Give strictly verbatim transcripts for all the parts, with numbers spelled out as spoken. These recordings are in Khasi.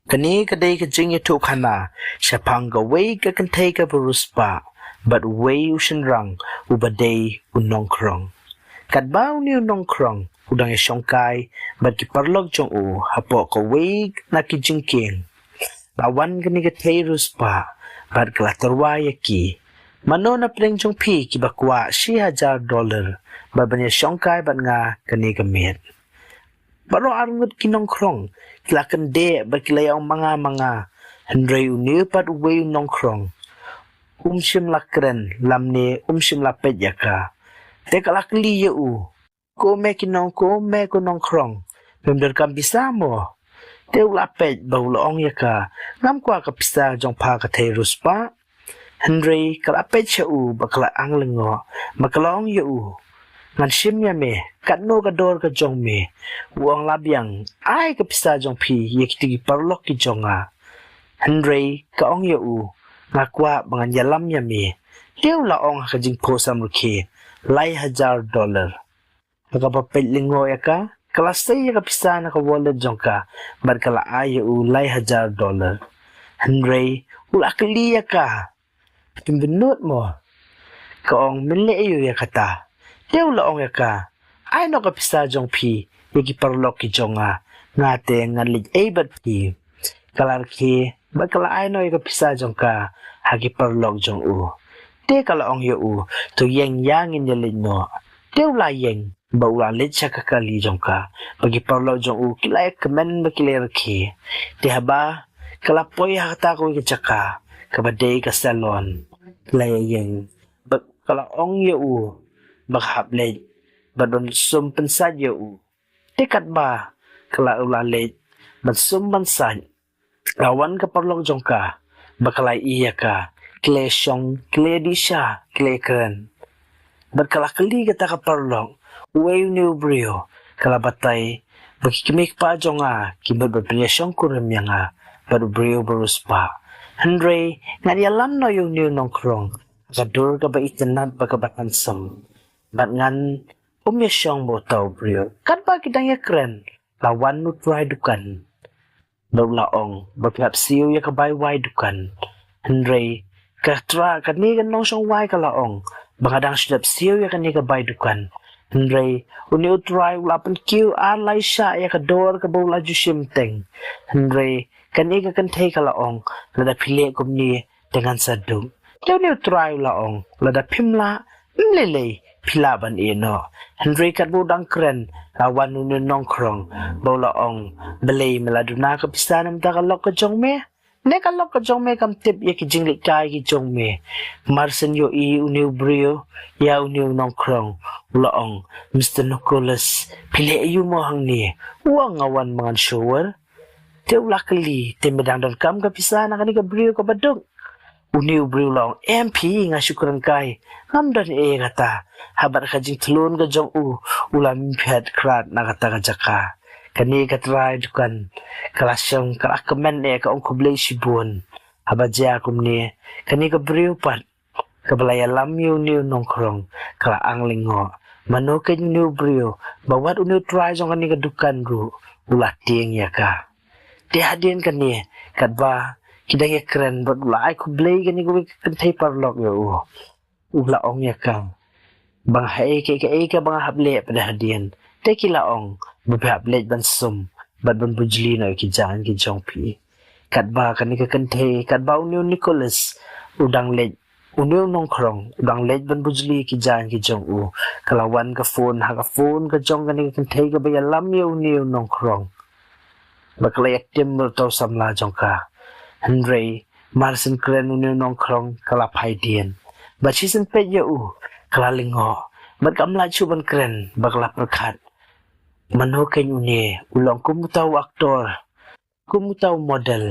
Kane ka dei ka jingïathuhkhana shaphang kawei ka kynthei kaba riewspah bad uwei u shynrang uba dei u nongkhrong. Katba une u nongkhrong u dang ïashongkai bad ki paralok jong u hapoh kawei na ki jingkieng, la wan kane ka kynthei riewspah bad ka la tyrwa ïa ki. Mano na pdeng jong phi kiba kwah shi hajar dollar bad ban ïashongkai bad nga kane ka miet? Baroh arngut ki nongkhrong ki la kyndeh bad ki la ïa ong ma nga ma nga. Hynrei une pat uwei u nongkhrong um shym la kren lymne um shym la peit ïa ka. Te ka la kylli ïa u, ko me ki nong, ko me ko nongkhrong, mem donkam pisa mo? Te u la peit bad u la ong ïa ka, ngam kwah ka pisa jong pha ka kynthei riewspah. Hynrei ka la peit sha u bad ka la ang lyngngoh bad ka la ong ïa u, ngan shim ïa me, katno ka dor ka jong me? U ong, la biang, ai ka pisa jong phi ïa kito ki paralok ki jong nga. Hynrei ka ong ïa u, nga kwah ba ngan ïalam ïa me. Te u la ong ha ka jingphohsam rkhie, lai hajar dollar. Ha kaba peit lyngngoh ïa ka, ka la sei ïa ka pisa na ka wallet jong ka bad ka la ai ïa u lai hajar dollar. Hynrei u la kylli ïa ka, phim bynnud mo? Ka ong, men leh aïu ïa kata? Te u la ong ïa ka, ai noh ka pisa jong phi ïa ki paralok ki jong nga, nga te ngan leit ei bad phi. Ka la rkhie bad ka la ai noh ïa ka pisa jong ka ha ki paralok jong u. Te ka la ong ïa u, to ïeng ïa ngin ïaleit noh. Te u la ïeng bad u la leit sha ka kali jong ka bad ki paralok jong u ki la ïakmen bad ki la ïarkhie. Te haba ka la poi ha kata kawei ka jaka kaba dei ka salon, ki la ïeng bad ka la ong ïa u ba ka hap leit bad ban sum pynsait ïa u. Te katba ka la, u la leit ban sum ban sait, la wan ka paralok jong ka bad ka la ïohi ïa ka, ki la shong, ki la dih sha, ki la kren. Bad ka la kylli kata ka paralok, uei une u briew? Ka la batai ba ki kmie kpa jong nga ki mut ban pynïashongkurim ïa nga bad u briew ba riewspah. Hynrei ngan ïalam noh ïa une u nongkhrong ha ka dur kaba itynnad bad kaba handsome. Bad ngan ym ïashong bad uta u briew. Katba ki dang ïakren, la wan u trai dukan bad u la ong ba phi hap siew ïa ka bai wai dukan. Hynrei ka trai, kane ka nongshong wai, ka la ong ba nga dang shu dep siew ïa kane ka bai dukan. Hynrei une u trai u la pynkiew ar lai shah ïa ka dor kaba u la ju shim teng. Hynrei kane ka kynthei ka la ong, lada phi leh kumne te ngan sa duk. Te une u trai u la ong, lada phim lah, ym lei lei, phi lah ban ïeh noh. Hynrei katba u dang kren, la wan une u nongkhrong bad u la ong, balei me la duna ka pisa na bynta ka lok ka jong me? Ne ka lok ka jong me kam tip ïa ki jinglehkai ki jong me? Mar shen ïohi une u briew ïa une u nongkhrong, u la ong, Mister Nicholas, phi leh aïu mo hangne? U ong nga wan ba ngan shower. Te u la kylli, te me dang donkam ka pisa na kane ka briew kaba duk? Une u briew u la ong, em phi, nga shu kren kai, ngam don ei kata. Haba ka jingthlun ka jong u u la mih phet krat na kata ka jaka, kane ka trai dukan ka la shong, ka la kmen eh, ka ong, khublei shibun. Haba jia kumne, kane ka briew pat kaba la ïalam ïa une u nongkhrong ka la ang lyngngoh, mano keiñ une u briew ba wat une u trai jong kane ka dukan ruh u la tieng ïa ka? Te hadien kane, katba ki dang ïakren bad u la ai khublei kane kawei ka kynthei paralok ïa u, u la ong ïa ka ba nga haei kaei kaei kaba nga hap leh pat hadien. Te ki la ong ba phi hap leit ban sum bad ban bujli noh ïa ki jaiñ ki jong phi. Katba kane ka kynthei, katba une u Nicholas u dang leit, une u nongkhrong u dang leit ban bujli ïa ki jaiñ ki jong u, ka la wan ka phone ha ka phone ka jong kane ka kynthei kaba ïalam ïa une u nongkhrong. Bad ka la ïatim bad uta u samla jong ka. Hynrei mar shen kren une u nongkhrong ka la phai dien. Bad shisien peit ïa u ka la lyngngoh bad kam lah shuh ban kren bad ka la pyrkhat, mano keiñ une? U long kum uta u actor, kum uta u model.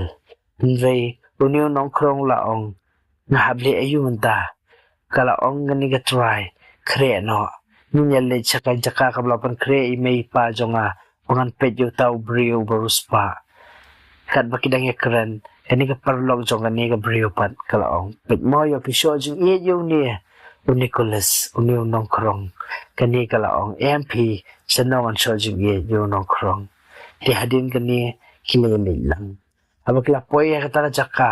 Hynrei une u nongkhrong u la ong, nga hap leh aïu mynta? Ka la ong kane ka trai, khreh noh, ngin ïaleit sha ka jaka kaba la pynkhreh i mei i pa jong nga ba ngan peit ïa uta u briew ba riewspah. Katba ki dang ïakren, kane ka paralok jong kane ka briew pat ka la ong, peit mo, ïoh phi shoh jingïeit ïa une u Nicholas, une u nongkhrong. Kane ka la ong, em phi, shano ngan shoh jingïeit ïa u nongkhrong? Te hadien kane ki la ïaleit lang. Haba ki la poi ïa kata ka jaka,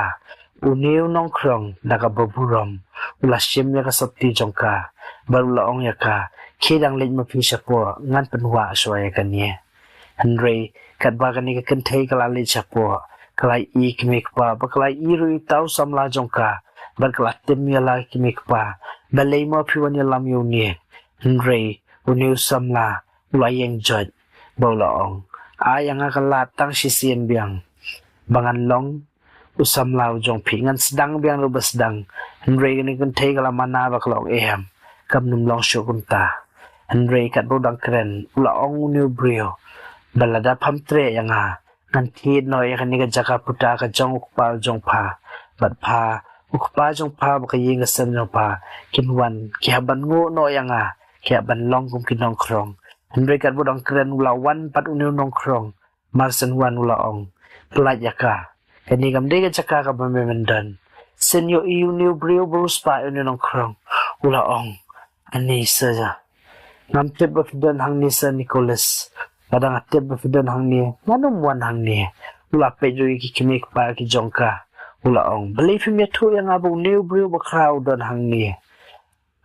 une u nongkhrong da kaba burom u la shim ïa ka sopti jong ka bad u la ong ïa ka, khie dang leit ma phi shapoh, ngan pynwah shuwa ïa kane. Hynrei katba kane ka kynthei ka la leit shapoh, ka la ïohi kmie kpa bad ka la ïohi ruh ïa uta u samla jong ka bad ka la tim ïa la kmie kpa, balei mo phi wan ïalam ïa une? Hynrei une u samla u la ïeng joit bad u la ong, ai ïa nga ka lad tang shisien biang ba ngan long u samla u jong phi, ngan sdang biang ruh ba sdang. Hynrei kane ka kynthei ka la mana bad ka la ong, em, kam nym long shuh kumta. Hynrei katba u dang kren u la ong une u briew ba lada pham treh ïa nga, ngan thied noh ïa kane ka jaka puta ka jong u kpa jong pha bad pha, u kpa jong pha bad ka ïing ka sem jong pha kin wan, ki hap ban nguh noh ïa nga, ki hap ban long kum ki nongkhrong. Hynrei katba u dang kren u la wan pat une u nongkhrong marsien wan u la ong, pyllait ïa ka, kane kam dei ka jaka kaba me men don. Shen ïohi une u briew ba riewspah ïa une u nongkhrong, u la ong, ani sir, ngam tip ba phi don hangne sir Nicholas. Lada nga tip ba phi don hangne ngan ym wan hangne. U la peit ruh ïa ki kmie kpa ki jong ka, u la ong, balei phim ïathuh ïa nga ba une u briew bakhraw u don hangne?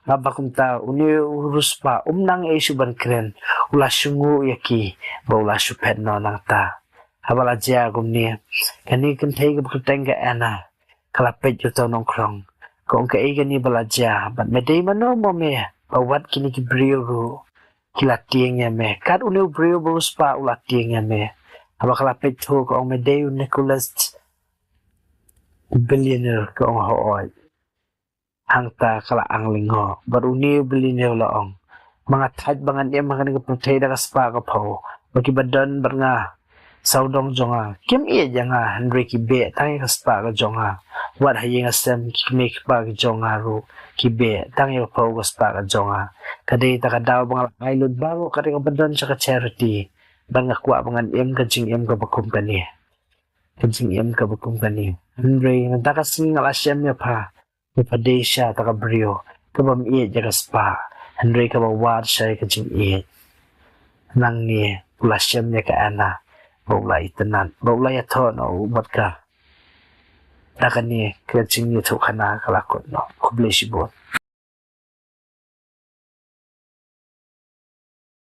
Haba kumta une u riewspah um nang ei shuh ban kren, u la shu nguh ïa ki bad u la shu phet noh nangta. Haba la jia kumne, kane ka kynthei kaba kyrteng ka Anna ka la peit ïa uta u nongkhrong, ka ong, kaei kane ba la jia bad me dei mano mo me ba wat kine ki briew ruh ki la tieng ïa me, kat une u briew ba riewspah u la tieng ïa me? Haba ka la peit thuh ka ong, me dei u Nicholas billionaire, ka ong, hooid. Hangta ka la ang lyngngoh bad une u billionaire u la ong, ma nga thait ba ngan im ha kane ka pyrthei da ka spah ka phew, ba kiba don bad nga sawdong jong nga kim ïeit ïa nga, hynrei ki beh tang ïa ka spah ka jong nga. Wat ha ïing ha sem ki kmie ki kpa ki jong nga ruh ki beh tang ïa ka phew ka spah ka jong nga. Ka dei kata ka daw ba nga la ai lut baroh kata kaba don sha ka charity, bad nga kwah ba ngan im ka jingim kaba kum kane, ka jingim kaba kum kane. Hynrei mynta ka sngi nga la shem ïa pha ba pha dei shisha kata ka briew kaba ym ïeit ïa ka spah, hynrei kaba wad shisha ïa ka jingïeit. Nangne u la shem ïa ka Anna bad u la itynnad bad u la ïathoh noh u bad ka. Da kane ka jingïathuhkhana ka la kut noh. Khublei shibun.